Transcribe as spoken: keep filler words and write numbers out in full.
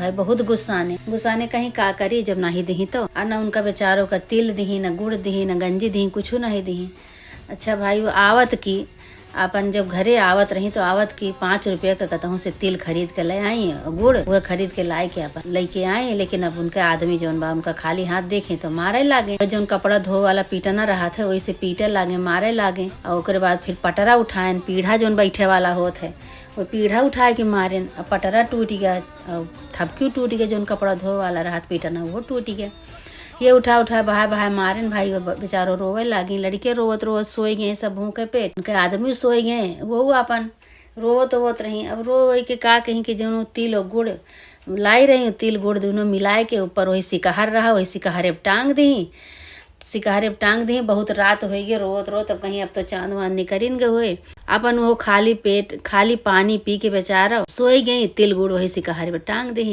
भाई बहुत गुस्साने, गुस्साने कहीं का करी जब नाहीं दिही तो। आ ना उनका बेचारो का तिल दिही, ना गुड़ दिही, ना गंजी दिही, कुछु नाहीं दिही। अच्छा भाई, वो आवत की अपन जब घरे आवत रही तो आवत की पाँच रुपया के कतहूँ से तिल खरीद के ले आई, गुड़, वह खरीद के लाए के अपन लेके आई। लेकिन अब उनके आदमी जौन बा, उनका खाली हाथ देखे तो मारे लागे। जौन कपड़ा धोए वाला पीटना रहत है, वैसे पीटे लागे, मारे लागे। और ओकरे बाद फिर पटरा उठाएन, पीढ़ा जौन बैठे वाला होत है, वो पीढ़ा उठाए के मारेन, अब पटरा टूट गया, अब थपकी टूट गया, जौन कपड़ा धोए वाला रहत पीटना, वो टूट गया। ये उठा उठा बहाए बहाए मारेन भाई, ब-, बेचारो रोवे लागी। लड़के रोवत रोवत सोए गए, सब भूखे पेट। उनके आदमी सोए गए, वो अपन रोवत रोवत रही। अब रोवे के का कहीं कि जौन तिल और गुड़ लाई रही, तिल गुड़ दोनों मिलाए के ऊपर वही सिकहर रहा, वही सिकहरे पे टांग दी। सिकहरे पे टांग दी। बहुत रात होई गए, रोवत रोवत अब कहीं अब तो चांद वांद निकरिन गए हुए। अपन वो खाली पेट, खाली पानी पी के बेचारा सोई गई, तिल गुड़ वही सिकहरे पे टांग दी।